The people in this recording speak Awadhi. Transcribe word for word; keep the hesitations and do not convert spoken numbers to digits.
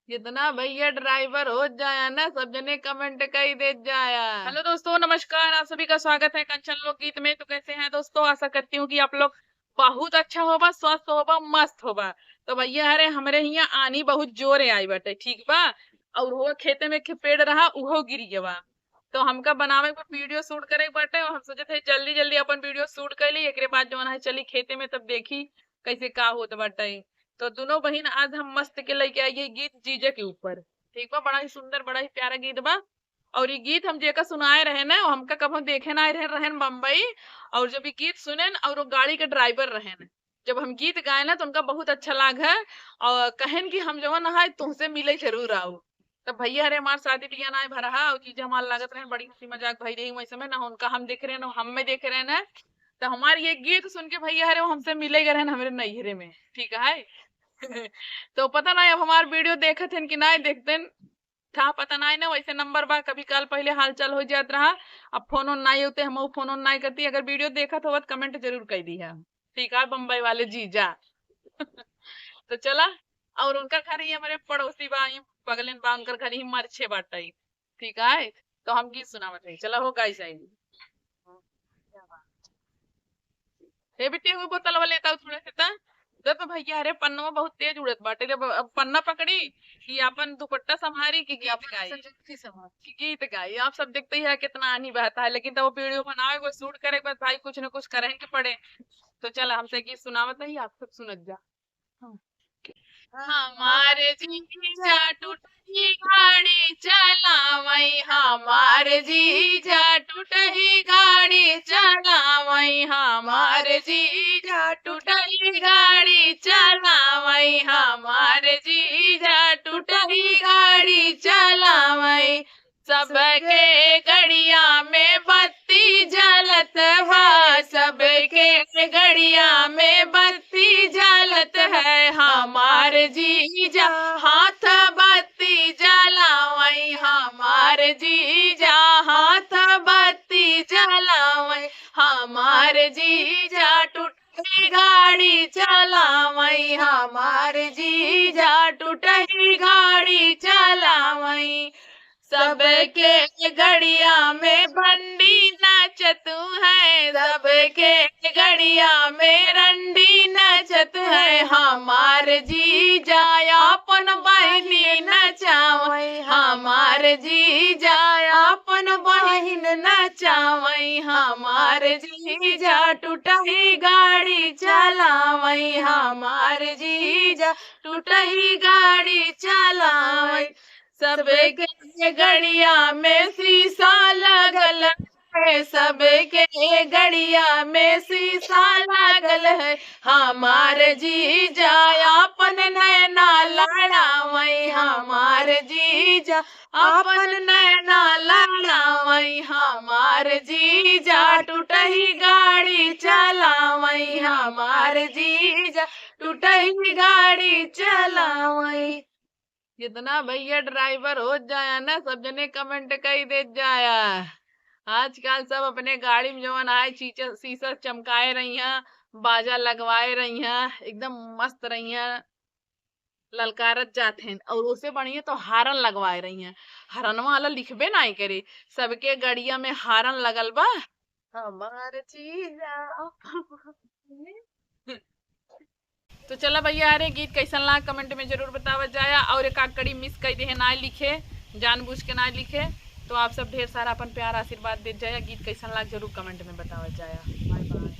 जितना भैया ड्राइवर हो जाया ना, सब जने कमेंट कई दे जाया। हेलो दोस्तों, नमस्कार, आप सभी का स्वागत है कंचन लोकगीत में। तो कैसे हैं दोस्तों? आशा करती हूँ कि आप लोग बहुत अच्छा होबा, स्वस्थ होबा, मस्त होबा। तो भैया, अरे, हमरे हियाँ आनी बहुत जोरे आई बाटे, ठीक बा? और वो खेते में एक पेड़ रहा, उहो गिर गवा। तो हमका बनावे के वीडियो शूट करे के बाटे, और हम सोचत है जल्दी जल्दी अपन वीडियो शूट कर ली, एकरे बाद जौन है चली खेते में, तब देखी कैसे का होत बाटे। तो दोनों बहिन आज हम मस्त के लेके आई है गीत जीजा के ऊपर, ठीक बा? बड़ा ही सुंदर, बड़ा ही प्यारा गीत बा। और ये गीत हम जेका सुनाए रहे न, वो हमका कबहुँ देखे ना रहे, रहन बम्बई। और जब ये गीत सुनेन और वो गाड़ी के ड्राइवर रहन, जब हम गीत गाए ना तो उनका बहुत अच्छा लाग है और कहन कि हम जवन है तुमसे मिले जरूर आओ। तब भैया हरे हमार शादी बियाह ना भरा है और जीजा हमार लागत रहन, बड़ी हंसी मजाक भई रही वही समय ना, उनका हम देख रहे हैं ना हम में देख रहे हैं ना। तो हमार ये गीत सुन के भैया हरे वो हमसे मिले गए रहन हमरे नैहरे में, ठीक है। तो पता ना अब हमार वीडियो देखत हन कि ना देखते था, पता ना ना, वैसे नंबर बा, कभी काल पहले हाल चाल हो जात रहा, अब फोन ओन ना होते, हम फोन ओन ना करती। अगर वीडियो देखत हो तो कमेंट जरूर कर दी है, ठीक है, बम्बई वाले जीजा। तो चला, और उनका घर ही हमारे पड़ोसी बा, ये बगलेन बा, उनकर घर ही मरछे बाटे, ठीक है। तो हम गीत सुनावत रही, चला हो गाइस आई। हे बेटी, वो बोतल वाले ताऊ थोड़े से ता दे तो भैया। अरे पन्नवा बहुत तेज उड़त बाटे, जब अब पन्ना पकड़ी कि अपन दुपट्टा संभारी कि गीत गाई, कि गीत गाई। आप सब देखते ही है कितना आनी बहता है, लेकिन तब वो वीडियो बनावे को शूट करे के बाद भाई कुछ न कुछ करें के पड़े। तो चला हमसे गीत सुनावत ही, आप सब सुनत जा। हमार जीजा टूटही गाड़ी चलावई, हमार जीजा टूटही गाड़ी चलावई, हमार जीजा टूटही गाड़ी चलावई, हमार जीजा टूटही गाड़ी चलावई। सबके गड़िया में बत्ती जलत बा, सबके गड़िया में बत्ती जलत है। हमार जीजा हाथ बत्ती जलावई, हमार जीजा हाथ बत्ती जलावई, हमार जीजा टूटही गाड़ी चलावई, हमार जीजा टूटही गाड़ी चलावई। सबके गड़िया में बंडी नाचतु है, सबके गड़िया में रंडी नाचतु है। हमार जीजा अपन बहिनी नचावई, हमार जीजा अपन बहिन नचावई, हमार जीजा टूटही गाड़ी चलावई, हमार जीजा टूटही गाड़ी चलावई। सबके गड़िया में शीशा लगल है, सबके गड़िया में शीशा लागल है। हमार जीजा अपन नैना लड़ावई, हमार जीजा अपन नैना लड़ावई, हमार जीजा टूटही गाड़ी चलावई, हमार जीजा टूटही गाड़ी चलावई। जितना भैया ड्राइवर हो जाया ना, सब जने कमेंट कई दे जाया। आजकल सब अपने गाड़ी में जवन आए शीशा, शीशा चमकाए रही हैं, बाजा लगवाए रही हैं, एकदम मस्त रही हैं, ललकारत जात हैं। और उसे बढ़िया तो हारन लगवाए रही हैं, हरनवा वाला लिखबे नाई करे, सबके गड़िया में हारन लगल बा। हमार जीजा। तो चला भैया, अरे गीत कैसन लाग कमेंट में जरूर बतावत जाया, और एक आध कड़ी मिस कर दे है, ना लिखे, जानबूझ के ना लिखे, तो आप सब ढेर सारा अपन प्यार आशीर्वाद देत जाया। गीत कैसन लाग जरूर कमेंट में बतावत जाया। Bye bye.